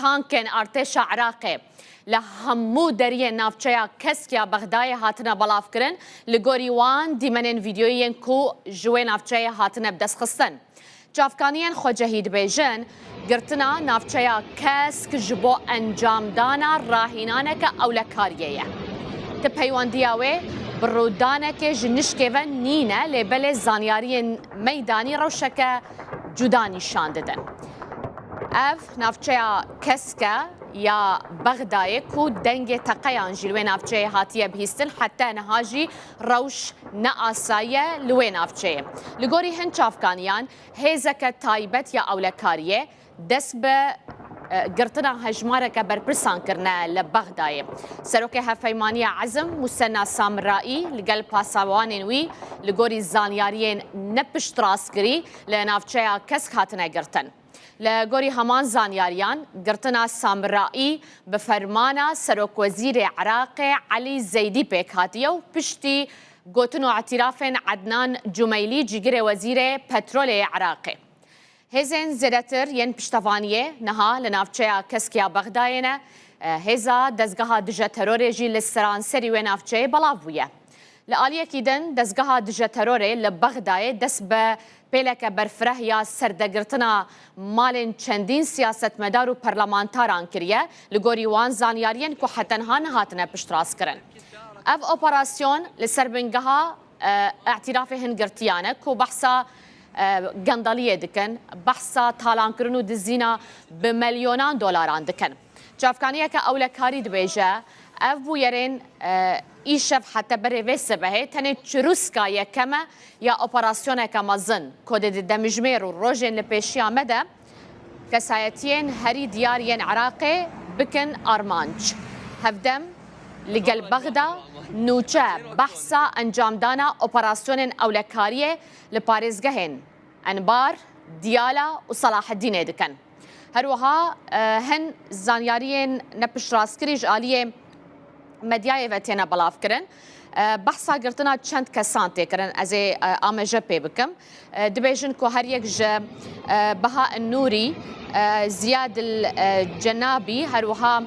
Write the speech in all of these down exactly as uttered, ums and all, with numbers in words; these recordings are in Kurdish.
tankên artêşa Iraqê li hemû deriyên navçeya Kesk ya Bexdayê hatine belavkirin. Li gorî wan dîmenên vîdyoyî yên ku ji wê navçeyê hatine bidestxistin. Çavkaniyên xwecehî dibêjin, girtina navçeya Kesk ji bo encamdana rahînaneke ewlekariyê ye. Ti peywendiya wê bi rûdanekê ji nişkê ve nîne, lê belê zanyariyên meydanî rewşeke cuda nîşan didin. Ev navçeya Kesk e ya Bexdayê ku dengê teqeyan jî li wê navçeyê hatiye bihîstin, heta niha jî rewş ne asayî ye li wê navçeyê. Li gorî hin çavkaniyan, hêzeke taybet ya ewlekariyê dest bi, e, girtina hejmareke berpirsan kirine li Bexdayê. Serokê Hevpeymaniya Ezm, Musenna Samiraî, li gel pasewanên wî li gorî zanyariyên nepiştrastkirî li navçeya Kesk hatine girtin. Li gorî heman zanyariyan, girtina Samiraî bi fermana Serokwezîrê Iraqê Elî Zeydî pêk hatiye û piştî gotin û îtirafên Ednan Cumeylî, cîgirê Wezîrê Petrolê yê Iraqê. Hêzên zêdetir yên piştevaniyê niha li navçeya Kesk ya Bexdayê ne. Hêza dezgeha dije terorê jî li seranserî wê navçeyê belav bûye. Li aliyekî din, dezgeha dije terorê li Bexdayê dest bi pêleke berfireh ya serdegirtina malên çendîn siyasetmedar û parlamentaran kiriye, li gorî wan zanyariyên ku heta niha nehatine piştrastkirin. Ev operasyon li ser bingeha, e, îtirafê hin girtiyan e ku behsa, e, gendeliyê dikin, behsa talankirin û dizîna bi milyonan dolaran dikin. Çavkaniyeke ewlekarî dibêje, ev bûyerên, e, îşev heta berê vê sibehê tenê çirûska yekem e ya operasyoneke mezin, ku di demjimêr û rojên li pêşiya me de kesayetiyên herî diyar yên Iraqê bikin armanc. Hevdem li gel Bexda nûçe behsa encamdana operasyonên ewlekariyê li parêzgehên Enbar, Diyala û Selaheddînê dikin. Her wiha, e, hin zanyariyên nepiştrastkirî ji aliyê medyayê ve têne belavkirin. E, behsa girtina çend kesan tê kirin, ez ê, e, ameje pê bikim. E, dibêjin ku her yek ji, e, Beha Nûrî, e, Ziyad el, e, Cenabî, her wiha,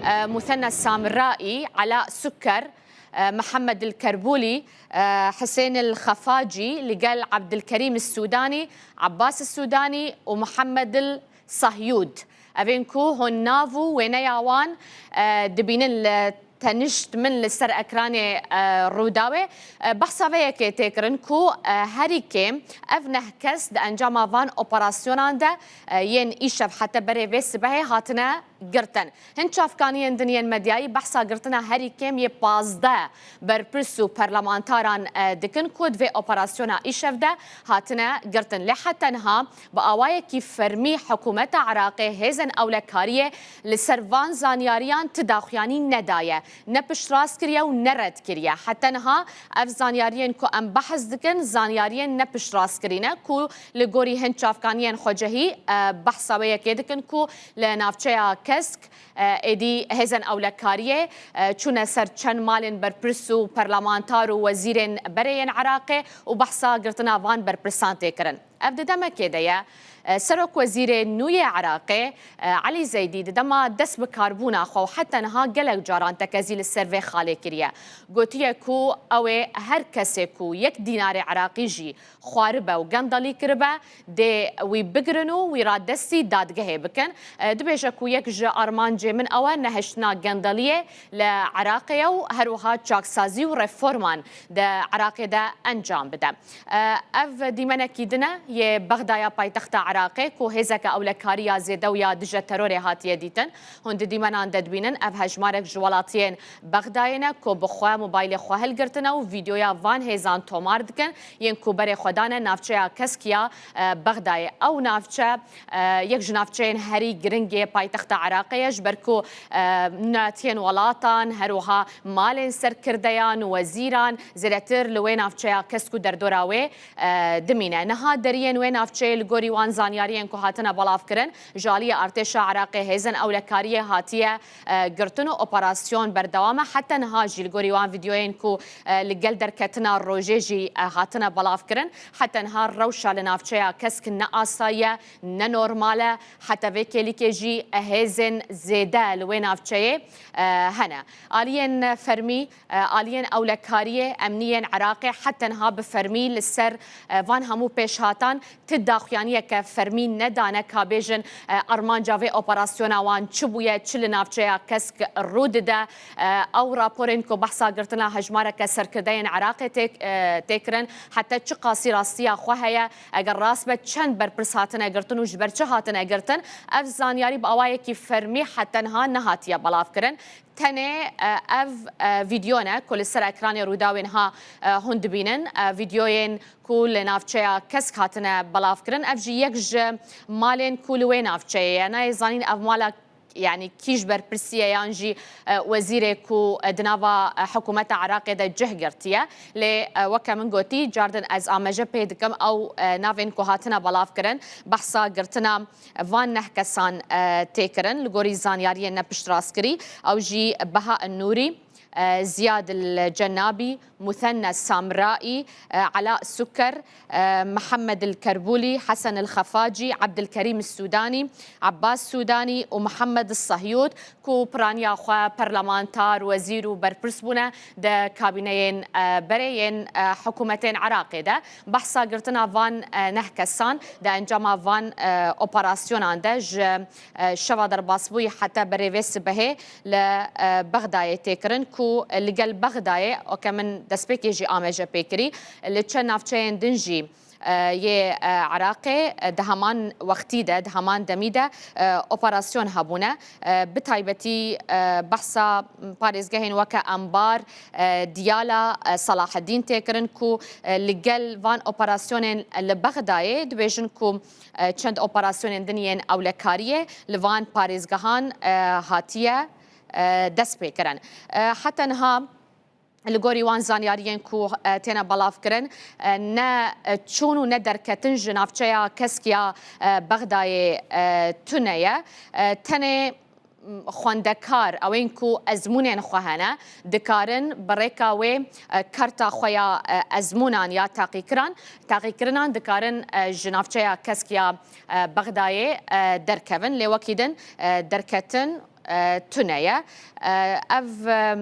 e, Muthenne Samiraî, Ela Suker, e, Mihemed el Kerbûlî, e, Hisên el Xefacî, li gel Ebdilkerîm Sûdanî, Ebbas Sûdanî û Mihemed el Sahyûd. Evên ku hûn nav û wêneya wan, e, dibînin li tenişt min li ser ekranê, e, Rûdawê. E, behsa vê yekê tê kirin ku, e, herî kêm ev neh kes di encama van operasyonan de, e, yên îşev heta berê vê sibehê hatine girtin. Hin çavkaniyên din yên medyayî behsa girtina herî kêm yê pazdeh berpirs û parlamentaran, e, dikin ku di vê operasyona îşev de hatine girtin. Lê heta niha bi awayekî fermî hikûmeta Iraqê hêzên ewlekariyê li ser van zanyariyan ti daxuyanî nedaye, ne piştrast kiriye û ne red kiriye. Heta niha ev zanyariyên ku em behs dikin, zanyariyên ne piştrast kirî ne ku li gorî hin çavkaniyên xwecehî, e, behsa wê yekê dikin ku li navçeya Kesk, e, êdî hêzên ewlekariyê, e, çûne ser çend malên berpirs û parlamentar û wezîrên berê yên Iraqê û behsa girtina van berpirsan tê kirin. Ev di demekê de ye, e, Serokwezîrê nû yê Iraqê, e, Elî Zeydî di dema dest bi karbûna xwe û heta niha gelek caran tekezî li ser vê xalê kiriye. Gotiye ku ew ê her kesê ku yek dînarê Iraqî jî xwaribe û gendelî kiribe, dê wî bigirin û wî radestî dadgehê bikin. E, dibêje ku yek ji armancê min ew e nehiştina gendeliyê li Iraqê ye û her wiha çaksazî û reforman di Iraqê de encam bide. E, ev dîmenekî din e yê Bexdaya paytexta Iraqê ku hêzeke ewlekariya zêde û ya dije terorê hatiye dîtin. Hûn di dîmenan de dibînin, ev hejmarek ji welatiyên Bexdayê ne ku bi xwe mobaylê xwe hilgirtine û vîdyoya van hêzan tomar dikin, yên ku berê xwe dane navçeya Kesk ya, e, Bexdayê. Ew navçe, e, yek ji navçeyên herî giring ê paytexta Iraqê ye, ji ber ku, e, nûnetiyên welatan, her wiha malên serkirdeyan û wezîran zêdetir li wê navçeya Kesk û derdora wê, e, dimîne. Niha derî Yên wê navçeyê li gorî wan zanyariyên ku hatine belavkirin, ji aliyê artêşa Iraqê hêzên ewlekariyê hatiye, e, girtin û operasyon berdewam e. Heta niha jî li gorî wan vîdyoyên ku, e, li gel derketina rojê jî, e, hatine belavkirin, heta niha rewşa li navçeya Kesk ne asayiye, ne normal e. Heta vê kêlîkê jî, e, hêzên zêde li wê navçeyê, e, hene. Aliyên fermî, e, aliyên ewlekariyê emniyên Iraqê heta niha bi fermî li ser, e, van hemû pêşhatan ti daxuyaniyeke fermî nedane ka bêjin, e, armanca vê operasyona wan çi bûye, çi li navçeya Kesk rû dide. E, ew raporên ku behsa girtina hejmareke serkirdeyên Iraqê tê, e, tê kirin, heta çiqasî rastiya xwe heye, eger rast be çend berpirs hatine girtin û ji ber çi hatine girtin, ev zanyarî bi awayekî fermî heta niha nehatiye belavkirin. Tenê, e, ev, e, vîdyo ne ku li ser ekranê Rûdawê niha, e, hûn dibînin. E, vîdyoyên ku li navçeya Kesk hatine belavkirin. Ev jî yek ji malên ku li wê navçeyê ye. Nayê zanîn ev mala, yanî kî ji berpirsî ye yan jî, e, wezîrê ku, e, di nava, e, hikûmeta Iraqê de cih girtiye. Lê, e, weke min gotî, cardin ez ameje pê dikim ew, e, navên ku hatine belavkirin, behsa girtina van neh kesan, e, tê kirin. Li gorî zanyariyên ne piştrastkirî, ew jî Beha Nûrî, e, Ziyad El Cenabî, Muthenna Samraî, e, Ela Suker, e, Mihemed El Kerbûlî, Hesen El Xefacî, Ebdilkerîm Sûdanî, Ebbas Sûdanî û Mihemed Sehyûd, ku piraniya xwe perlemantar, wezîr û berpirs bûne, di kabîneyên, e, berê yên, e, hikûmetên Iraqê de. Behsa girtina van, e, neh kesan di encama van, e, operasyonan de ji, e, şeva derbasbûyî heta berê vê sibehê li, e, Bexdayê tê kirin ku li gel Bexdayê, oke min destpêkê jî ameje pê kirî, li çend navçeyên din jî, e, yê, e, Iraqê, e, di heman wextî de, di heman demî de, e, operasyon hebûne. E, bi taybetî, e, behsa parêzgehên weke Embar, e, Diyala, e, Selaheddîn tê kirin ku, e, li gel van operasyonên li Bexdayê dibêjin ku, e, çend operasyonên din yên ewlekariyê li van parêzgehan, e, hatiye, e, destpêkirin. E, heta niha li gorî wan zanyariyên ku, e, têne belavkirin, e, ne, e, çûn û ne derketin ji navçeya Kesk ya, e, Bexdayê, e, tune ye. E, tenê, m, xwendekar, ewên ku ezmûnên xwe hene, dikarin bi rêka wê, e, karta xwe ya, e, ezmûnan ya taqîkiran, taqîkirinan dikarin, e, ji navçeya Kesk ya, e, Bexdayê, e, derkevin. Lê wekî din, e, derketin, e, tune ye. E, ev, e,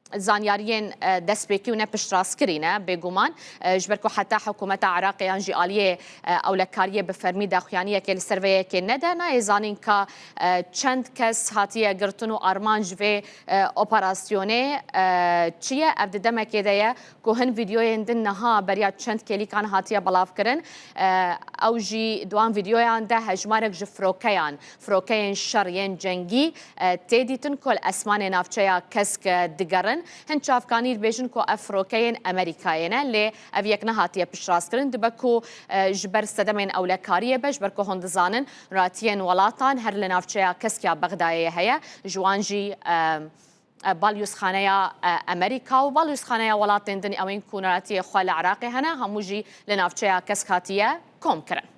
zanyariyên, e, destpêkî û ne piştrastkirî ne, bêguman, e, ji ber ku heta hikûmeta Iraqê yan jî aliyê, e, ewlekariyê bi fermî daxuyaniyekê li ser vê yekê nede. Nayê zanîn ka, e, çend kes hatiye girtin û armanc vê, e, operasyonê, e, çi ye? Ev di demekê de ye ku hin vîdyoyên din niha beriya çend kêlîkan hatiye belavkirin. E, ew jî di wan vîdyoyan de hejmarek ji firokeyan, firokeyên şer yên cengî, e, tê dîtin ku li esmanê navçeya Kesk, e, digerin. Hin çavkanî dibêjin ku ev firokeyên Amerîkayê ne, lê ev yek nehatiye piştrastkirin. Dibe ku, e, ji ber sedemên ewlekariyê be, ji ber ku hûn dizanin, nûnatiyên welatan her li navçeya Kesk ya Bexdayê heye, ji wan jî, e, e, balyozxaneya, e, Amerîka û balyozxaneya welatên din ewên ku nûnatiyê xwe li Iraqê hene, hemû jî li navçeya Kesk hatiye kom kirin.